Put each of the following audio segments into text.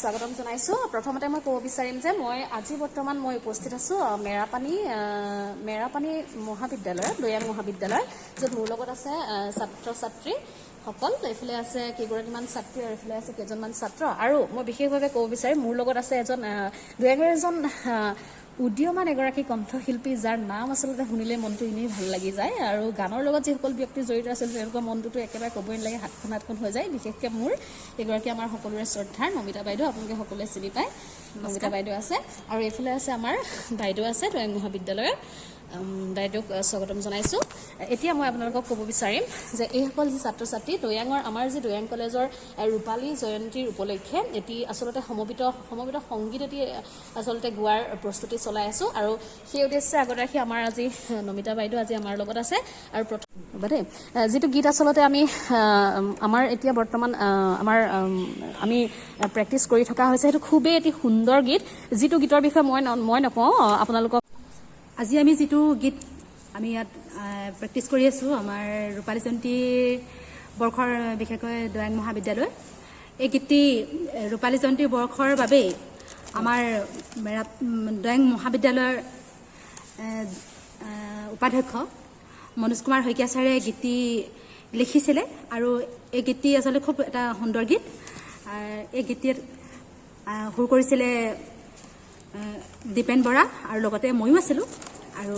স্বাগতম জনাইছোঁ। প্ৰথমতে মই ক'ব বিচাৰিম যে মই আজি বৰ্তমান মই উপস্থিত আছোঁ মেৰাপানী মেৰাপানী মহাবিদ্যালয়ত, দৈয়াং মহাবিদ্যালয়, য'ত মোৰ লগত আছে ছাত্ৰ ছাত্ৰীসকল। এইফালে আছে কেইগৰাকীমান ছাত্ৰী আৰু এইফালে আছে কেইজনমান ছাত্ৰ। আৰু মই বিশেষভাৱে ক'ব বিচাৰিম, মোৰ লগত আছে এজন দৈয়াঙৰ এজন উদীয়মান এগৰাকী কণ্ঠশিল্পী, যাৰ নাম আচলতে শুনিলে মনটো এনেই ভাল লাগি যায়। আৰু গানৰ লগত যিসকল ব্যক্তি জড়িত আছিল, তেওঁলোকৰ মনটোতো একেবাৰে ক'বই নালাগে, সাতখন আঠখন হৈ যায়। বিশেষকৈ মোৰ এগৰাকী আমাৰ সকলোৰে শ্ৰদ্ধাৰ নমিতা বাইদেউ, আপোনালোকে সকলোৱে চিনি পায়, নমিতা বাইদেউ আছে। আৰু এইফালে আছে আমাৰ বাইদেউ আছে দৈয়াং মহাবিদ্যালয়ৰ। বাইদেউক স্বাগতম জনাইছোঁ। এতিয়া মই আপোনালোকক ক'ব বিচাৰিম যে এইসকল যি ছাত্ৰ ছাত্ৰী দৈয়াঙৰ, আমাৰ যি দৈয়াং কলেজৰ ৰূপালী জয়ন্তীৰ উপলক্ষে এটি আচলতে সমবেত সমবেত সংগীত এটি আচলতে গোৱাৰ প্ৰস্তুতি চলাই আছোঁ। আৰু সেই উদ্দেশ্যে আগত ৰাখি আমাৰ আজি নমিতা বাইদেউ আজি আমাৰ লগত আছে। আৰু প্ৰথম ৰ'বা দেই, যিটো গীত আচলতে আমি আমাৰ এতিয়া বৰ্তমান আমাৰ আমি প্ৰেক্টিচ কৰি থকা হৈছে, সেইটো খুবেই এটি সুন্দৰ গীত, যিটো গীতৰ বিষয়ে মই নকওঁ আপোনালোকক। আজি আমি যিটো গীত আমি ইয়াত প্ৰেক্টিচ কৰি আছোঁ, আমাৰ ৰূপালী জয়ন্তী বৰ্ষৰ, বিশেষকৈ দৈয়াং মহাবিদ্যালয়, এই গীতটি ৰূপালী জয়ন্তী বৰ্ষৰ বাবেই আমাৰ দৈয়াং মহাবিদ্যালয়ৰ উপাধ্যক্ষ মনোজ কুমাৰ শইকীয়া ছাৰে গীতটি লিখিছিলে। আৰু এই গীতটি আচলতে খুব এটা সুন্দৰ গীত। এই গীতটিত সুৰ কৰিছিলে দীপেন বৰা আৰু লগতে ময়ো আছিলোঁ। আৰু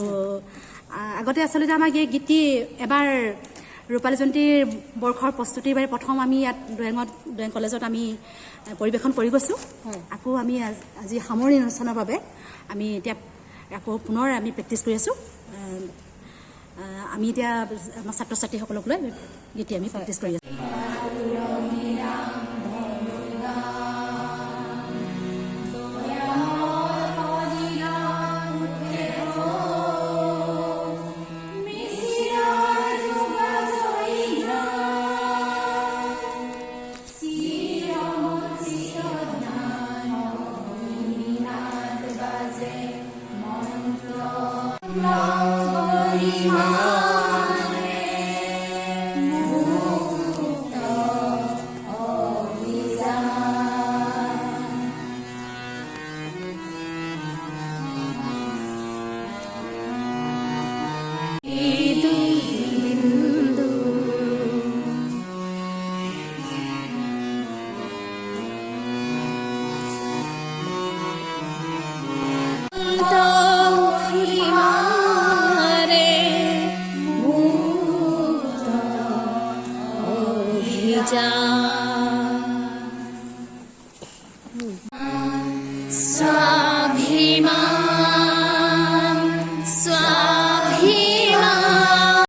আগতে আচলতে আমাক এই গীতটি এবাৰ ৰূপালী জয়ন্তীৰ বৰ্ষৰ প্ৰস্তুতিৰ বাবে প্ৰথম আমি ইয়াত দৈয়াঙত, দৈয়াং কলেজত আমি পৰিৱেশন কৰি গৈছোঁ। আকৌ আমি আজি সামৰণি অনুষ্ঠানৰ বাবে আমি এতিয়া আকৌ পুনৰ আমি প্ৰেক্টিচ কৰি আছোঁ। আমি এতিয়া আমাৰ ছাত্ৰ ছাত্ৰীসকলক লৈ গীতটি আমি প্ৰেক্টিচ কৰি আছোঁ। অভিযান।